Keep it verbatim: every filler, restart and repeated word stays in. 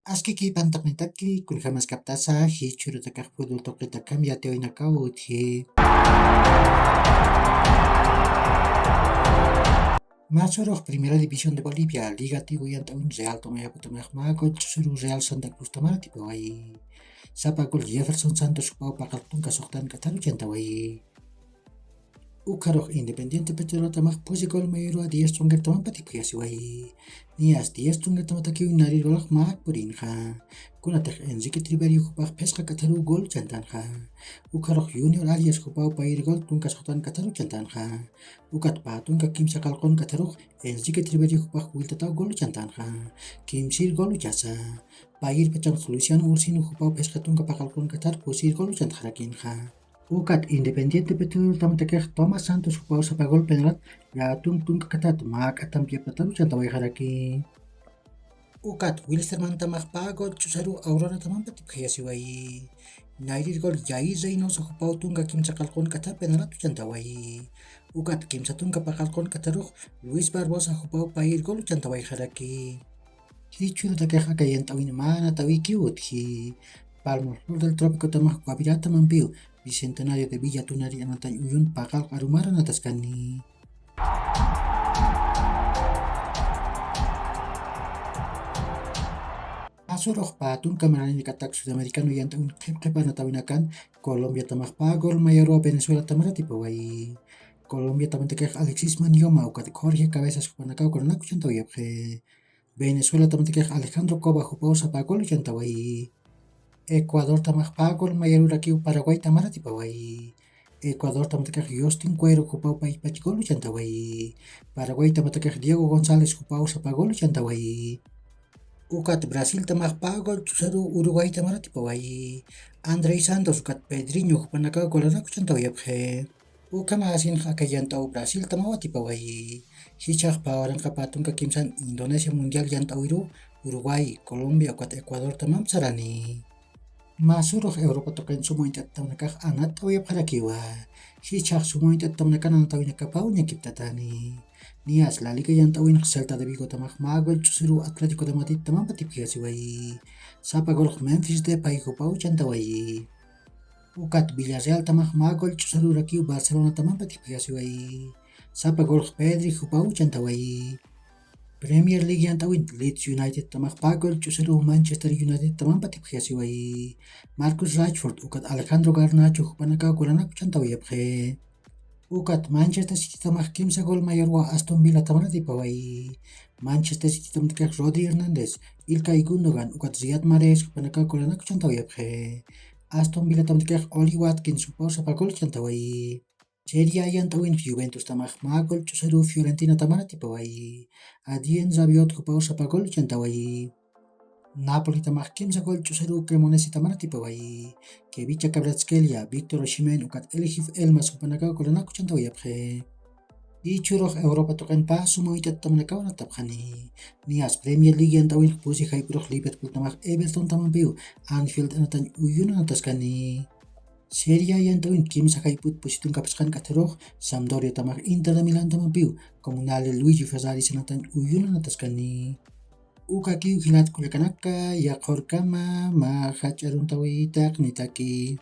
Aski kipantaqnitaki, kunjamaskaptasa jichhurutakax fútbol tuqitakamp yatiyawinakaw utji. Masurux Primera División de Bolivia, Liga Tigo yant'awin Real Tomayapo tamax mä gol ch'usuru Real Santa Cruz tamar atipawayi. Sapa gol Jefferson Santos jupaw paqal tunka suxtan k'atharu chantawayi. Ukharux Independiente Petrolero tamax pusi gol mayorwa diez tunka tamampa tipjasiwayi. Niyas diez tunka tamatakiw narir golax mä purinxa. Kunatix Enrique Triverio jupax phisqa k'atharu gol chantanxa. Ukharux Junior Arias jupaw payir gol tunka suxtan k'atharu chantanxa. Ukat pä tunka kimsa qallqun k'atharux Enrique Triverio jupax wiltataw gol chantanxa. Kimsir gol uchasa. Payir pachanx Luciano Ursino jupaw phisqa tunka paqallqun k'athar pusir gol uchantxarakinxa. Ukat Independiente Petrolero tamatakix Tomás Santos jupaw sapa gol penalti llätun tunka k'athat mä k'atamp yaptataru chantawayxaraki. Ukat Wilstermann tamax pä gol ch'usaru Aurora tamampa tipjayasiwayi. Nayrir gol Jair Reynoso jupaw tunka kimsa qallqun k'atha penalti chantawayi. Ukat kimsa tunka paqallqun k'atharux Luis Barbosa jupaw payir gol chantawayxaraki. Jichhurutakax aka yant'awin mä anatawikiw utji. Palmar Flor del Trópico tamax Guavirá tamampiw Bicentenario de Villa Tunari anatañ uyun paqallq arumar anataskani. Asurux pä tunka maraninakat Sudamericano yant'awin qhip qhip anatawinakan Colombia tamax pä gol mayorwa Venezuela tamar atipawayi. Colombia tamatakix Alexis Manyoma ukat Jorge Cabezas jupanakaw golanak uchantawayapxi. Venezuela tamatakix Alejandro Coba jupaw sapa gol uchantawayi. Ecuador tamax pä gol mayorurakiw Paraguay tamar atipawayi. Ecuador tamatakix Justin Cuero jupaw paypach gol uchantawayi. Paraguay tamatakix Diego González jupaw sapa gol uchantawayi. Ukat Brasil tamax pä gol ch'usaru Uruguay tamar atipawayi. Andrey Santos ukat Pedriño jupanakaw golanak uchantawayapxi. Ukhamasinx aka yant'aw Brasil tamaw atipawayi. Jichhax pä waranqa pä tunka kimsan Indonesia Mundial yant'awiru Uruguay, Colombia ukat Ecuador tamamp sarani. Masurux Europa tuqin suma uñt'at tamnakax anatawayapxarakiwa. Jichhax suma uñt'at tamnakan anatawinakapaw ñakiptatani. Niyas La Liga yant'awinx Celta de Vigo tamax mä gol ch'usaru Atlético de Madrid tamampa tipjasiwayi. Sapa golx Memphis Depay jupaw chantawayi. Ukat Villarreal tamax mä gol ch'usarurakiw Barcelona tamampa tipjasiwayi. Sapa golx Pedri jupaw chantawayi. Premier League yant'awin Leeds United tamax pä gol ch'usaru Manchester United tamampa tipjasiwayi. Marcus Rashford ukat Alejandro Garnacho jupanakaw golanak uchantawayapxi. Ukat Manchester City tamax kimsa gol mayorwa Aston Villa tamar atipawayi. Manchester City tamatakix Rodri Hernández, Ilkay Gundogan ukat Riyad Mahrez jupanakaw golanak uchantawayapxi. Aston Villa tamatakix Oli Watkins jupaw sapa gol chantawayi. Serie A yant'awin Juventus tamax mä gol ch'usaru Fiorentina tamar atipawayi. Adrien Rabiot jupaw sapa gol chantawayi. Napoli tamax kimsa gol ch'usaru Cremonese tamar atipawayi. Kevicha Kvaratskhelia, Victor Osimhen ukat Elgif Elmas jupanakaw golanak uchantawayapxi. Jichhürux Europa tuqin pä suma uñt'at tamnakaw anatapxani. Niyas Premier League yant'awinx pusi jayp'ürux Liverpool tamax Everton tamampiw Anfield anatañ uyun anataskani. Serie A yant'awin kimsa jayp'ut pusi tunka phisqan k'atharux Sampdoria tamax Inter de Milán tamampiw Comunale Luigi Ferraris anatañ uyun anataskani. Ukakiw jilat kullakanaka, yaqhurkama mä jach'a aruntawitaq nitaki.